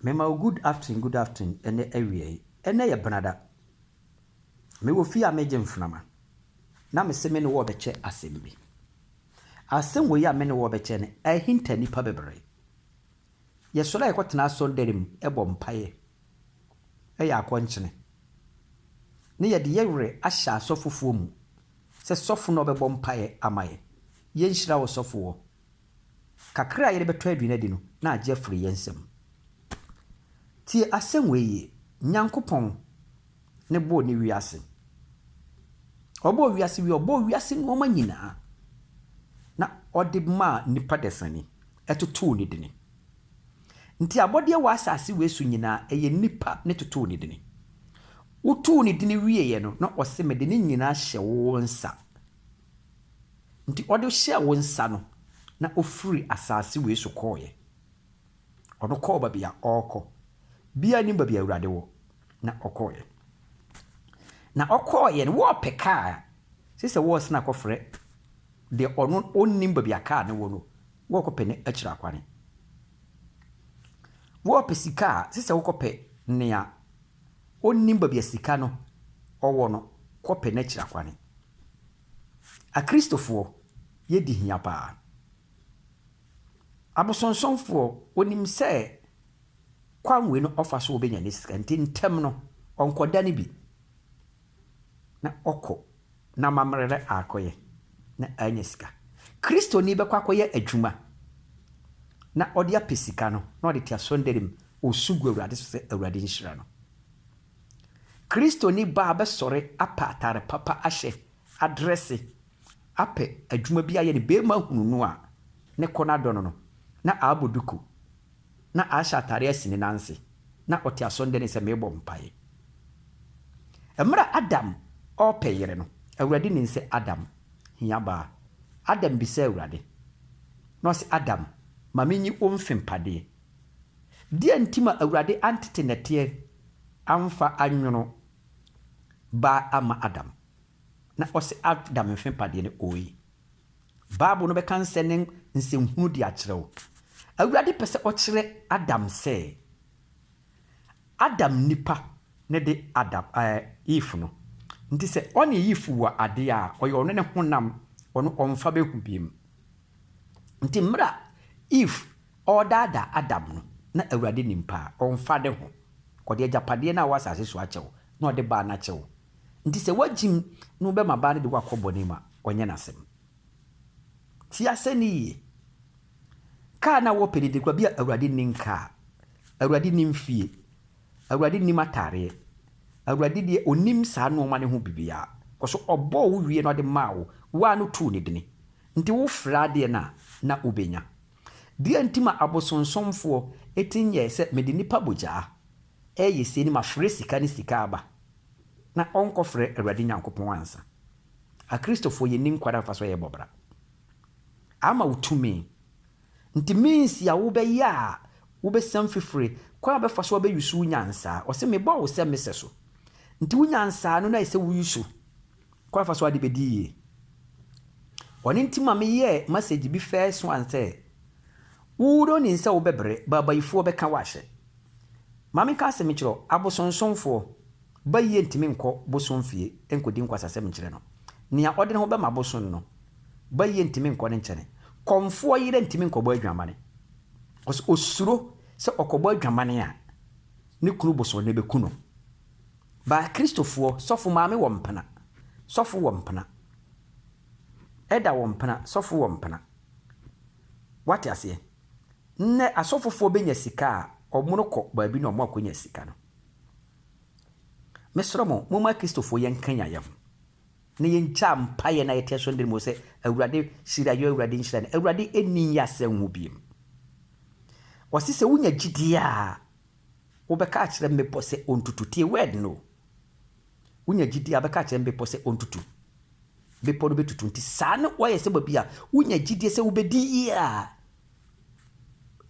Mema wo good afternoon, good afternoon ɛnɛ awia yi. Ɛnɛ yɛ benada. Mewɔ fie a megye mframa. Na mese me ne wo rebɛkyɛ asɛm bi. Asɛm wei a me ne wo rebɛkyɛ no, ɛhinta nnipa bebree. Yɛsɔre a yɛkɔtena asɔrdan mu bɔ mpaeɛ, yɛ akɔnkyene, na yɛde yɛn werɛ ahyɛ asɔfofoɔ mu sɛ sɔfo na ɔbɛbɔ mpaeɛ ama yɛn. Yɛnhyira wo sɔfo wɔ kakra a yɛde bɛtɔ aduane adi no na agye afiri yɛn nsam. Tie asɛm wei yie. Nyankopɔn ne bɔɔ ne wiase. Ɔbɔɔ wiase wie, ɔbɔɔ wiase nneɛma nyinaa na ɔde maa nipa dasani ɛtotoo ne dini. Nti abɔdeɛ wɔ asase wei so nyinaa ɛyɛ nipa ne totoo ne dini. Wotoo ne dini wieɛ no na ɔse mede ne nyinaa hyɛ wo nsa. Nti ɔde hyɛɛ wo nsa no na ɔfiri asase wei so kɔɔeɛ. Ɔno kɔɔ baabi a ɔrekɔ. Bia nim baabi a Awurade wɔ na ɔkɔɔeɛ. Na ɔkɔɔeɛ no wɔɔpɛ kaa sɛ sɛ wɔɔsene akɔfrɛ deɛ ɔno ɔnnim baabi a kaa no wɔ no wɔɔkɔpɛ ne akyiri akwane. Wɔɔpɛ sika a sɛ sɛ wokɔpɛ nea ɔnnim baabi a sika no ɔwɔ no kɔpɛ n'akyiri akwane. Akristofoɔ yɛdi hia paa. Abosonsomfoɔ onim sɛ kwan wei no ɔfa so wɔbɛnya ne sika nti ntɛm no ɔnkɔda no bi na ɔkɔ na amammerɛ akɔyɛ na anya sika. Kristoni bɛkɔ akɔyɛ adwuma na ɔde apɛ sika no na ɔde te asɔrdan mu ɔsu gu Awurade so sɛ Awurade nhyira no. Kristoni baa bɛsɔre apɛ atare papa ahyɛ adrɛse apɛ adwuma bi ayɛ no bɛrima hunu no a ne kɔ no adɔ no no na abɔ duku na ahyɛ atare asi ne nanse na ɔte asɔrdan mu sɛ merebɔ mpaeɛ. Mmerɛ Adam ɔrepɛ yere no, Awurade nim sɛ Adam hia baa. Adam bisa Awurade na ɔse Adam ma menyi wo mfempadeɛ. Deɛ nti ma Awurade antete nɛteɛ amfa anwono baa ama Adam na ɔse Adam mfempadeɛ no ɔyi. Bible no bɛka nsɛ ne nsɛmhunu de akyerɛ wo. Awurade pɛ sɛ ɔkyerɛ Adam sɛ Adam nipa ne de Adam Eve no. Nti sɛ ɔne Eve wɔ adeɛ a ɔyɛ ɔno ne honam ɔno ɔmfa bɛhu biem. Nti mmerɛ a Eve ɔredaadaa Adam no na Awurade nim paa ɔmfa ne ho. Ɔde agyapadeɛ no a ɛwɔ asase so akyɛ wo na ɔde baa no akyɛ wo. Nti sɛ woagyim na wobɛma baa no de woakɔ bɔne mu a ɔnyɛ n'asɛm. Tie asɛm no yie. Kaa no a wɔpɛ no de kora bi a Awurade nim kaa. Awurade nim fie. Awurade nim ataareɛ. Awurade deɛ ɔnim saa nneɛma no ho biribiara. Kɔso ɔbɔɔ wo wie na ɔde maa wo. Waa no tuu ne dini. Nti wofrɛ adeɛ no a na wobɛnya. Deɛ nti ma abosonsomfoɔ ɛti nyɛ sɛ mede nipa bogyaa ɛyɛ sie ni mafrɛ sika ne sika aba na ɔnkɔfrɛ Awurade Nyankopɔn ansa. Akristofoɔ yɛnni nkwara mfa so yɛbɔ bra. Ama wo tumi. Nti means a wobɛyɛ a wobɛsiam fifire kwan a bɛfa so wobɛyusu wo nyansaa. Ɔsɛ mebɔ wo sɛ mesɛ so. Nti wo nyansaa no na ɛsɛ woyusu. Kwan fa so ade bɛdi yie. Ɔno nti ma meyɛɛ message bi first one sɛ wo don't nim sɛ wobɛbrɛ baabayifoɔ bɛka wo ahyɛ. Ma menka asɛm kyerɛ wo, abosonsomfoɔ ba yie ntumi nkɔ bosom fie nkɔdi nkwasasɛm nkyerɛ no. Nea ɔde ne ho bɛma bosom no, ba yie ntumi nkɔ ne nkyɛne. Kɔmfoɔ yerɛ ntumi nkɔbɔ adwamane. Ɔsɛ osuro sɛ ɔkɔbɔ adwamane a ne kunu bosom no bɛku no. Ba Kristofoɔ, sɔfo maame wɔ mpena, sɔfo wɔ mpena, ɛda wɔ mpena, sɔfo wɔ mpena. Wate aseɛ? Nnɛ asɔfofoɔ bɛnya sika a ɔmo no kɔ baabi na ɔmo akɔnya sika no. Mesrɛ mo, momma Kristofoɔ yɛnka yɛn ho na yɛngya mpaeɛ na yɛte asɔre mu sɛ Awurade hyira yɛ, Awurade nhyira no. Awurade ɛnni yɛ asɛm ho biem. Ɔse sɛ wonya gyidie a wobɛka akyerɛ mmepɔ sɛ ɔntutu. Tie word no. Wonya gyidie a wobɛka akyerɛ mmepɔ sɛ ɔntutu. Bepɔ no bɛtutu. Nti saa no wɔyɛ sɛ baabi a wonya gyidie sɛ wobɛdi yie a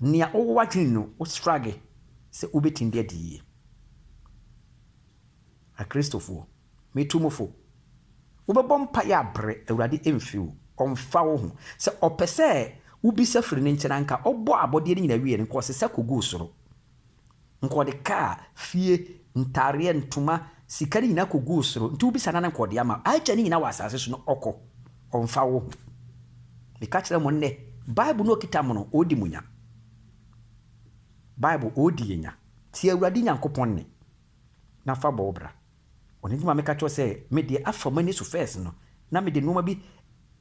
nea wowɔ w'adwene no wo struggle sɛ wobɛtumi de adi yie. Akristofoɔ, metu mo fo. Wobɛbɔ mpaeɛ abrɛ Awurade ɛmfi wo. Ɔmfa wo ho. Sɛ ɔpɛ sɛ wobisa firi ne nkyɛn anka ɔbɔ abɔdeɛ no nyinaa wie no nka ɔsesa kɔguu soro. Nka ɔde kaa, fie, ntaareɛ, ntoma, sika no nyinaa kɔguu soro. Nti wobisa no a na nka ɔde ama wo. Agya no nyinaa wɔ asase so no ɔkɔ. Ɔmfa wo ho. Meka kyerɛ mo nnɛ, Bible no ɔkita mo no, ɔredi mo nya. Bible, ɔredi yɛn nya. Tie Awurade Nyankopɔn nne na fa bɔ wo bra. Ɔno nti ma meka kyerɛ wo sɛ, me deɛ afa m'ani so first no, na mede nnoɔma bi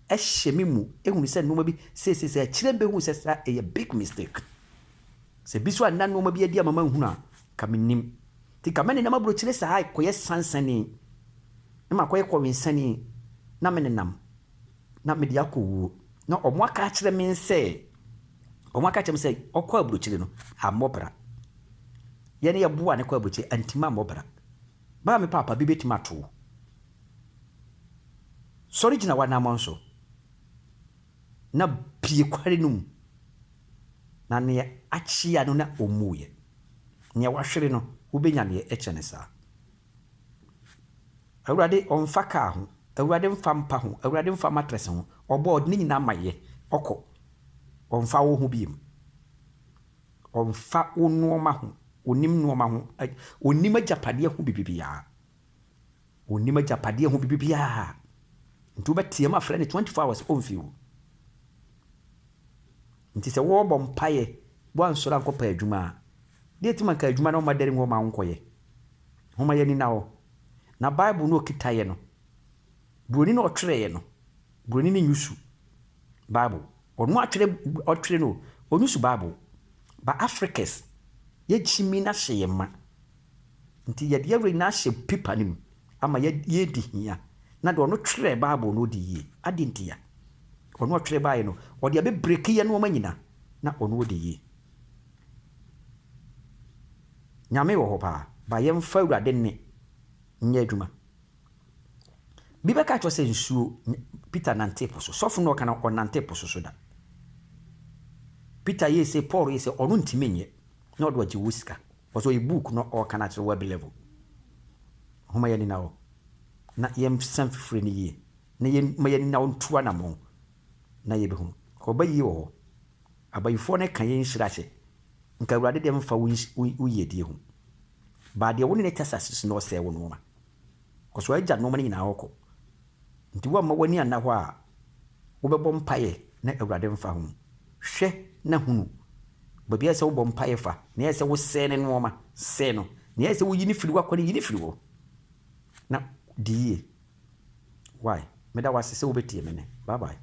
hyɛ me mu hunu sɛ nnoɔma bi seesei sɛ akyire mbɛhu sɛ saa ɛyɛ big mistake. Sɛ bi so anna nnoɔma bi adi ama manhunu a, nka mennim. Nti nka mɛnenam aburokyire saa kɔyɛ sansani, na makɔyɛ kɔwensani, na menenam, na mede akɔ wuo. Na wɔn aka akyerɛ me sɛ, wɔn aka akyerɛ me sɛ ɔkɔ aburokyire no, ammɔ bra. Yɛne yɛboa ne kɔ aburokyire, antimi ammɔ bra. Baa me paapa bi bɛtumi ato wo. Sɔre gyina w'anammɔn so, na pue kware no mu, na nea akyea no na ɔmmuiɛ. Nea wahwere no, wobɛnya deɛ ɛkyɛne saa. Awurade ɔmfa kaa ho, Awurade mfa mpa ho, Awurade mfa mattress ho, ɔbɔ ɔde ne nyinaa ma yɛ, ɔkɔ. Ɔmfa wo ho biom. Ɔmfa wo nnoɔma ho, ɔnim nnoɔma ho, ɔnim agyapadeɛ ho biribiara. Ɔnnim agyapadeɛ ho biribiara. Nti wobɛteam afrɛ no 24 hours ɔmfi wo. Nti sɛ wɔrebɔ mpaeɛ woansɔre ankɔpɛ adwuma a, deɛ ɛtim anka adwuma no ɔma dɛre nwɔ ma wonkɔyɛ. Homa yɛni na hɔ. Na Bible no ɔkitaeɛ no, buroni no ɔtwerɛeɛ no, buroni no nyusu Bible. Ɔno atwerɛ ɔtwerɛ no ɔnyusu Bible. Ba Africans yɛgyimi no ahyɛ yɛn ma. Nti yɛde yɛn werɛ nyinaa ahyɛ pipa no mu ama yɛredi hia. Na deɛ ɔno twerɛɛ Bible no ɔdi yie. Adeɛ ntia? Ɔno ɔtwerɛ baeɛ no, ɔde abɛbreki yɛn nnoɔma nyina na ɔno ɔdi yie. Nyame wɔ hɔ paa, ba yɛmfa Awurade nne nyɛ adwuma. Bi bɛka akyerɛ sɛ nsuo, Peter nantee po so. Sɔfo no ɔka no ɔnantee po so so da. Peter yɛ sɛ, Paul yɛ sɛ, ɔno ntumi nyɛ na ɔde ɔgye wo sika. Ɔsɛ ɔyɛ book na ɔreka no akyerɛ web level. Homa yɛn ani nna hɔ na yɛnsa mfifire no yie na yɛn ma yɛn ani nna hɔ ntu anamɔn na yɛbɛhunu. Ɔba yie wɔ hɔ. Abayifoɔ no ka yɛn nhyira hyɛ. Nka Awurade deɛ mfa wo wo yiedie ho. Baa deɛ wo ne no te asase so na ɔsɛe wo nnoɔma. Kɔso agya nnoɔma no nyinaa hɔ kɔ. Nti woamma w'ani anna hɔ a, wobɛbɔ mpaeɛ na Awurade mfa ho. Hwɛ na hunu. Baabi a ɛsɛ sɛ wobɔ mpaeɛ fa, nea ɛsɛ sɛ wosɛe ne nnoɔma, sɛe no. Nea ɛsɛ sɛ woyi no firi w'akwan, yi no firi hɔ. Na di yie. Wai? Meda wo ase sɛ wobɛtie me nnɛ. Bye bye.